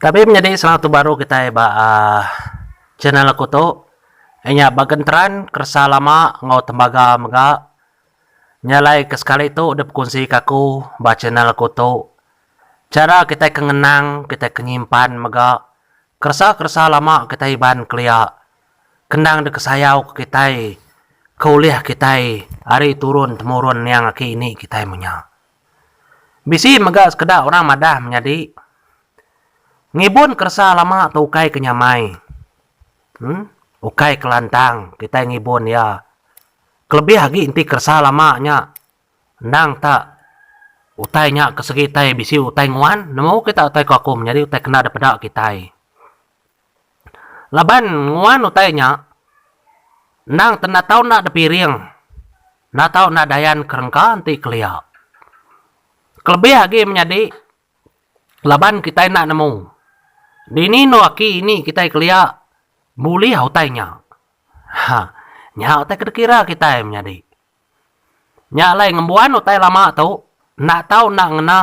Tapi menyadi selalu tu baru kitai ba aaa channel aku tu inya ba genteran keresa lama enggau tembaga mega. Nya alai ke sekali tu dep kunsi ka aku ba channel aku tu chara kitai ke ngenang kitai ke nyimpan mega keresa-keresa lama kitai Iban kelia kendang dek kesayau ke kitai ke ulih kitai ari turun temurun niang aki ini kitai menya. Bisi mega sekeda orang madah menyadi, ngibun keresa lama tu ukai ke nyamai. Uhh ukai ke lantang kitai ngibun iya. Kelebih agi enti keresa lama nya endang ta utai nya ke segi tai bisi utai nguan nemu kita utai ku aku menyadi utai kena dep peda kitai. Laban nguan utai nya endang te enda tau enda dipiring. Enda tau enda dayan kerengka enti kelia. Kelebih agi menyadi laban kitai enda nemu dini endur aki ini kitai kelia bulih utai nya. Ha nya utai ke dikira kitai menyadi. Nya alai ngembuan utai lama tu enda tau enda ngena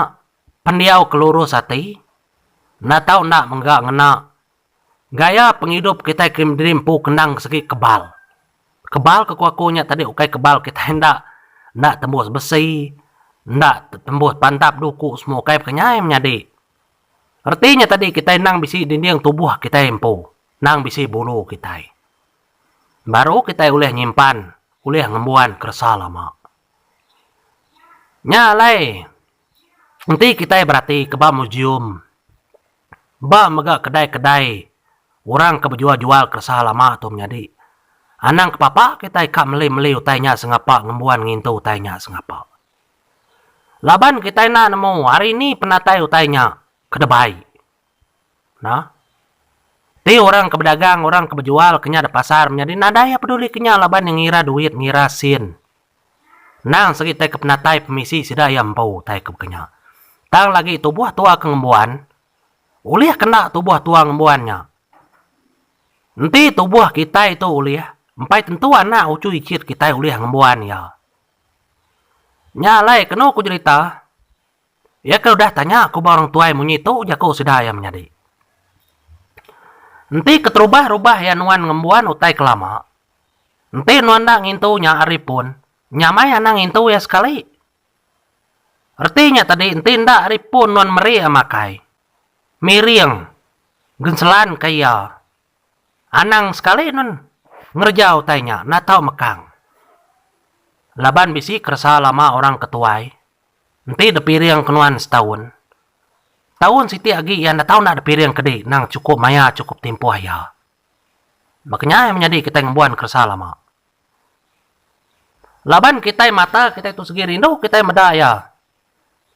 pendiau ke lurus ati, enda tau enda mega ngena Gaya pengidup kitai ke diri empu kendang segi kebal. Kebal ke ku aku nya tadi ukai kebal kitai enda enda tembus besi, enda tembus pantap duku semua ukai baka nya ai menyadi. Reti nya tadi kitai endang bisi dinding tubuh kitai empu, endang bisi bulu kitai. Baru kitai ulih nyimpan, ulih ngembuan keresa lama. Nya alai enti kitai berati ke ba museum Ba mega kedai-kedai orang ke bejual-jual keresa lama tu menyadi. Anang kepapa kitai ka meli-meli utai nya sengapa ngembuan ngintu utai nya sengapa. Laban kitai enda nemu ari ni penatai utai nya ke debai. Nah. Ti orang ke bedagang, orang ke bejual ke nya da pasar menyadi nadai iya peduli ke nya laban iya ngira duit, ngira sin. Endang segi tai ke penatai pemisi sida iya empu utai ke baka nya. Tang lagi tubuh tua ke ngembuan, ulih ke enda tubuh tua ngembuan nya. Enti tubuh kitai tu ulih, empai tentu anak uchu ichit kitai ulih ngembuan iya. Nya alai kenu ku jerita, iya ke udah tanya ku ba orang tuai munyi tu jaku sida iya menyadi. Enti keterubah-rubah iya nuan ngembuan utai ke lama, Enti nuan enda ngintu nya ari pun, nyamai anang ngintu iya sekali. Reti nya tadi enti enda ari pun nuan meri iya makai, miring, genselan ka iya. Anang sekali nuan ngereja utai nya enda tau mekang. Laban bisi keresa lama orang ke tuai, enti dipiring ke nuan setaun, taun siti agi iya enda tau enda dipiring ke di nang chukup maya chukup timpuh iya. Baka nya iya menyadi kitai ngembuan keresa lama. Laban kitai mata kitai tu segi rindu kitai meda iya.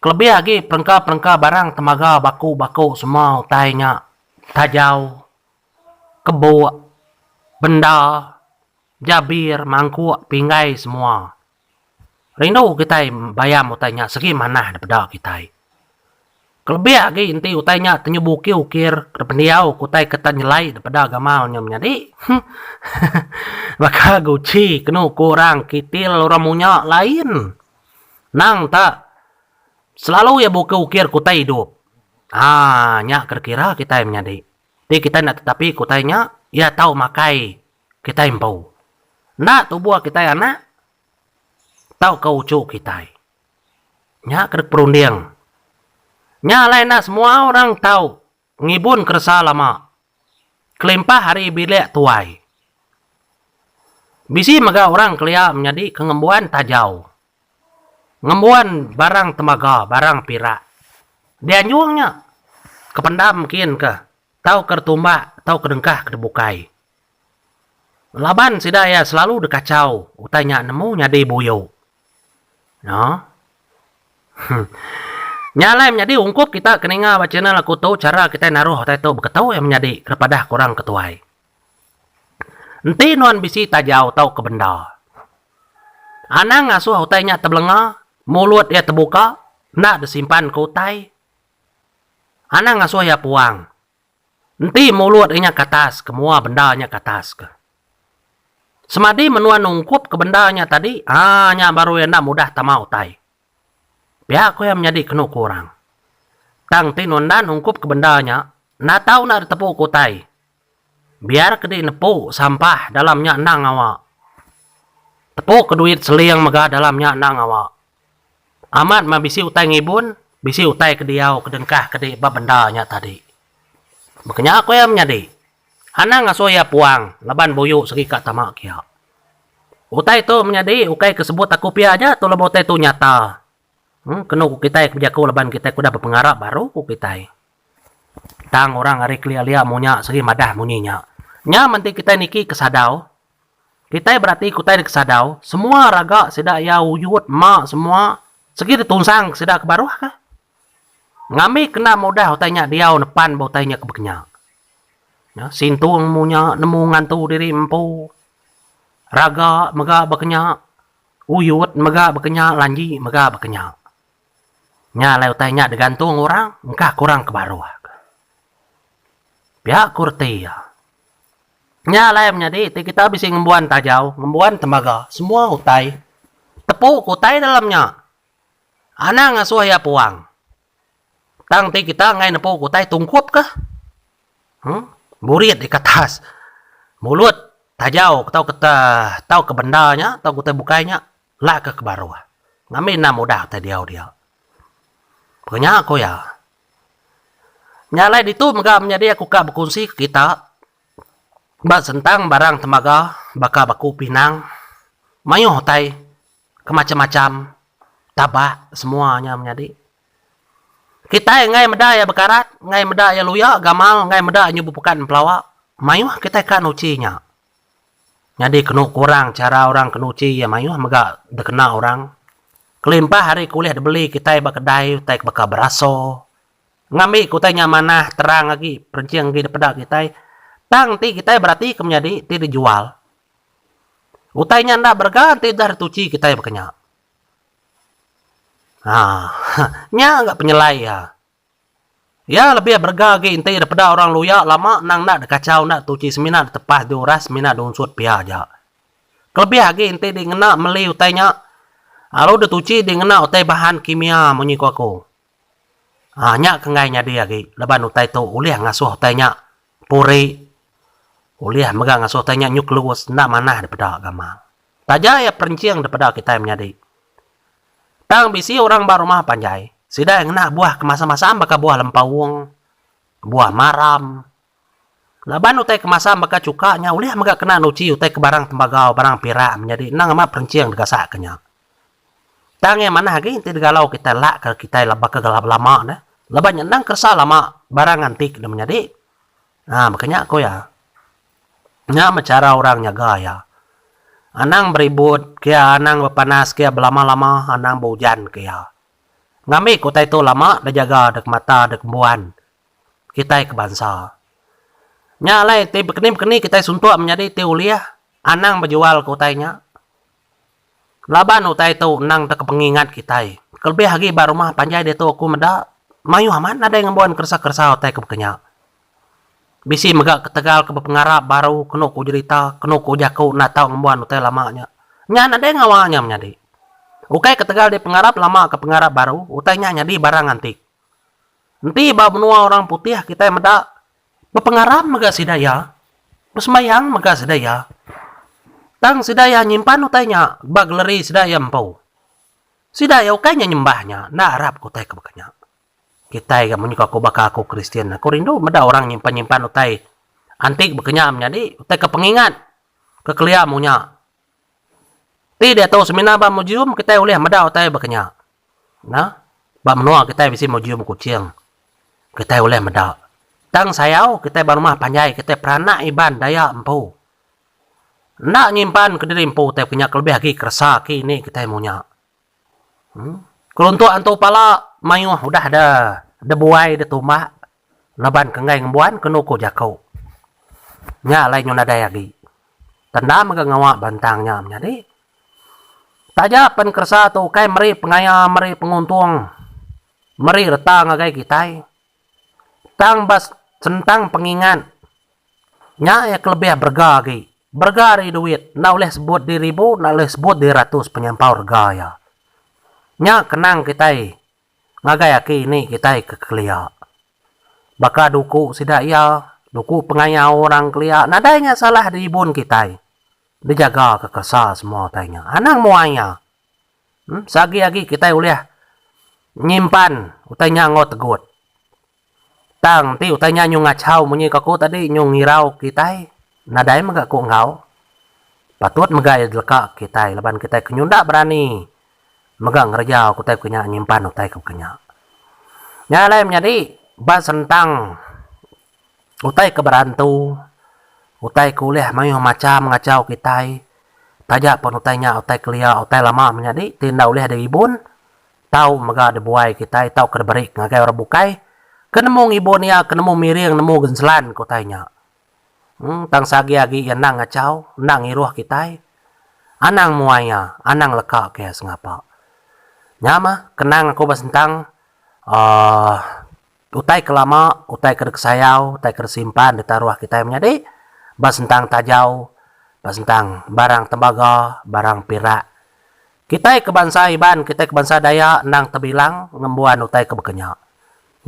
Kelebih agi perengka-perengka barang temaga baku-baku semua utai nya tajau, kebuk, benda, jabir, mangkuk, pinggai semua. Rindu kitai bayam utai nya segi manah dipeda kitai. Kelebih agi enti utai nya tenyu beukir-ukir ke pendiau ke utai ke tak nyelai dipeda gamal nya menyadi. Baka guchi kenu ku orang kitil orang munya lain. Nang ta selalu iya beukir-ukir ke utai idup. Haa nya ke dikira kitai menyadi. Ti kitai enda tetapi ke utai nya iya tau makai kitai empu. Enda tubuh kitai anak tauka uchu kitai. Nya ke dek perunding. Nya alai enda semua orang tau ngibun keresa lama kelimpah ari bilik tuai. Bisi mega orang kelia menyadi ke ngembuan tajau, ngembuan barang temaga, barang pirak. Dianjung nya ke pendam kin ke tauka ditumbak tauka dengkah ke dibukai. Laban sida iya selalu dikachau utai nya nemu nyadi buyu. No. Nya alai menyadi ungkup kita ke ninga ba channel aku tu chara kitai naruh utai tu beketu iya menyadi ke padah ke orang ke tuai. Enti nuan bisi tajau tauka benda. Anang ngasuh utai nya tebelenga, mulut iya tebuka, enda disimpan ke utai. Anang ngasuh iya puang. Enti mulut inya ke atas ke mua benda nya ke atas ke. Semadi menua nungkup ke benda nya tadi, aa nya baru iya enda mudah tama utai. Pia ku iya menyadi kenu ku orang. Tang enti nuan enda nungkup ke benda nya, Enda tau enda ditepu ke utai. Biar ke di nepu sampah dalam nya endang ngawa. Tepu ke duit seling mega dalam nya endang ngawa. Amat meh bisi utai ngibun, bisi utai ke diau ke dengkah ke di ba benda nya tadi. Baka nya ku iya menyadi. Anang ngasuh iya puang laban buyu segi ka tama kia. Utai tu menyadi ukai ke sebut aku pia aja tu laban utai tu nyata. Em kenu ku kitai ke bejaku laban kitai ke udah bepengarap baru ku kitai. Tang orang ari kelia-lia munya segi madah munyi nya. Nya menti kitai niki ke sadau. Kitai berati ke utai ke sadau, semua raga sida iya uyut ma semua segi ditunsang ke sida ke baruh ka. Ngambi kena mudah utai nya diau nepan ba utai nya ke bekenya. Nya sintung munya nemu ngantu diri empu. Raga mega bekenya, uyut mega bekenya, lanji mega bekenya. Nya alai utai nya digantung orang engka ke orang ke baruh. Pia ku reti iya. Nya alai menyadi ti kita bisi ngembuan tajau, ngembuan tembaga, semua utai tepu ke utai dalam nya. Anang ngasuh iya puang. Tang ti kita enggai nepu ke utai tungkup kah. Huh? Burit di atas mulut tajau tauka tauka benda nya tauka utai bukai nya. Lak ke kebaruh. Ngambi enda mudah utai diau dia. Pekara nya ku iya. Nya alai ditu mega menyadi aku ka bekunsi ke kita ba sentang barang tembaga baka baku pinang mayuh utai ke macam-macam tabak semua nya menyadi. Kitai enggai meda iya bekarat, enggai meda iya luya gamal, enggai meda nyu bepukat empelawa. Mayuh kitai ka nuchi nya. Nyadi kenu kurang chara orang ke nuchi iya mayuh mega dikena orang. Kelimpah ari ke ulih dibeli kitai ba kedai utai ke baka beraso. Ngambi ke utai nya manah terang agi perenching agi dipeda kitai. Tang enti kitai berati ke menyadi ti dijual. Utai nya enda berega enti udah dituchi kitai baka nya. Haa nya ga penyelai iya. Iya lebih berega agi enti dipeda orang luya lama endang enda dikachau enda tuchi semina ditepas diuras semina diunsut pia aja. Kelebih agi enti di ngena meli utai nya alu dituchi di ngena utai bahan kimia munyi ku aku. Haa nya ke enggai nyadi agi laban utai tu ulih ngasuh utai nya puri ulih mega ngasuh utai nya nyuklus enda manah dipeda gamal. Taja iya perenching dipeda kitai menyadi. Tang bisi orang ba rumah panjai, sida iya ngena buah ke masam-masam baka buah lempaung, buah maram. Laban utai ke masam baka chuka nya ulih mega kena nuchi utai ke barang tembagau, barang pirak menyadi endang amat perenching digasak ke nya. Tang iya manah agi enti digalau kitai lak ke kitai baka lama ne, laban nya endang keresa lama barang antik ne menyadi. Ha baka nya ku iya. Nya meh chara orang nyaga iya. Anang beribut ke iya, anang bepanas ke iya belama-lama, anang beujan ke iya. Ngambi ke utai tu lama dijaga dek mata dek embuan kitai ke bansa. Nya alai ti bekeni-bekeni kitai suntuk menyadi ti ulih anang bejual ke utai nya. Laban utai tu endang teka pengingat kitai. Kelebih agi ba rumah panjai diatu aku meda mayuh amat nadai ngembuan keresa-keresa utai ke baka nya. Bisi mega ketegal ke bepengarap baru kenu ku jerita, kenu ku jaku enda tau ngembuan utai lama nya. Nya nadai ngawa nya menyadi. Ukai ketegal di pengarap lama ke pengarap baru, utai nya nyadi barang antik. Enti ba menua orang putih kitai meda bepengarap mega sida iya, besembayang mega sida iya. Tang sida iya nyimpan utai nya ba galeri sida iya empu. Sida iya ukai nya nyembah nya, enda arap ke utai ke baka nya. Kitai ga munyi ku aku baka aku Kristian aku rindu meda orang nyimpan-nyimpan utai antik baka nya menyadi utai ke pengingat ke kelia munya. Ti diatu semina ba museum kitai ulih meda utai baka nya. Nah ba menua kitai bisi museum Kuching kitai ulih meda. Tang sayau kitai ba rumah panjai kitai peranak Iban Dayak empu enda nyimpan kediri empu utai baka nya kelebih agi keresa aki ini kitai munya. Keruntuk antu pala mayuh udah da debuai da tumbak laban ke enggai ngembuan kenu ku jaku. Nya alai nyu nadai agi. Tenda mega ngawa bantang nya menyadi. Taja pen keresa tu ukai meri pengaya meri penguntung meri reta ngagai kitai tang ba sentang pengingat nya iya kelebih berega agi. Berega ari duit enda ulih sebut di ribu enda ulih sebut di ratus penyampau rega iya. Nya kenang kitai ngagai aki ini kitai ke kelia. Baka duku sida iya, duku pengayau orang kelia nadai nya salah diibun kitai. Dijaga ke keresa semua utai nya. Anang muai iya. Em seagi-agi kitai ulih nyimpan utai nya enggau tegut. Tang enti utai nya nyu ngachau munyi ke aku tadi nyu ngirau kitai nadai mega ku enggau. Patut mega iya dileka kitai laban kitai ke nyunda berani mega ngereja utai ke nya nyimpan utai ke nya. Nya alai menyadi ba sentang utai ke berantu utai ke ulih mayuh macham ngachau kitai taja pun utai nya utai kelia utai lama menyadi ti enda ulih diibun Tau mega dibuai kitai tauka diberi ngagai orang bukai ke nemu ngibun iya, ke nemu miring, nemu genselan ke utai nya. Em tang seagi-agi iya endang ngachau, enda ngiruh kitai, anang muai iya, anang leka ke iya sengapa. Nya mah kenang aku ba sentang uhh utai ke lama, utai ke dikesayau, utai ke disimpan ditaruh kitai menyadi ba sentang tajau, ba sentang barang tembaga, barang pirak. Kitai ke bansa Iban, kitai ke bansa Dayak endang tebilang ngembuan utai ke baka nya.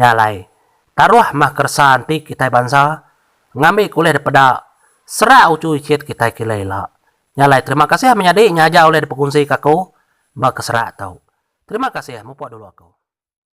Nya alai, taruh mah keresa enti kitai bansa ngambi ke ulih dipeda serak uchu ichit kitai ke ila ila. Nya alai terima kasih menyadi nya aja ulih dipekunsika aku ba ke serak tu. Terima kasih mupuk dulu aku.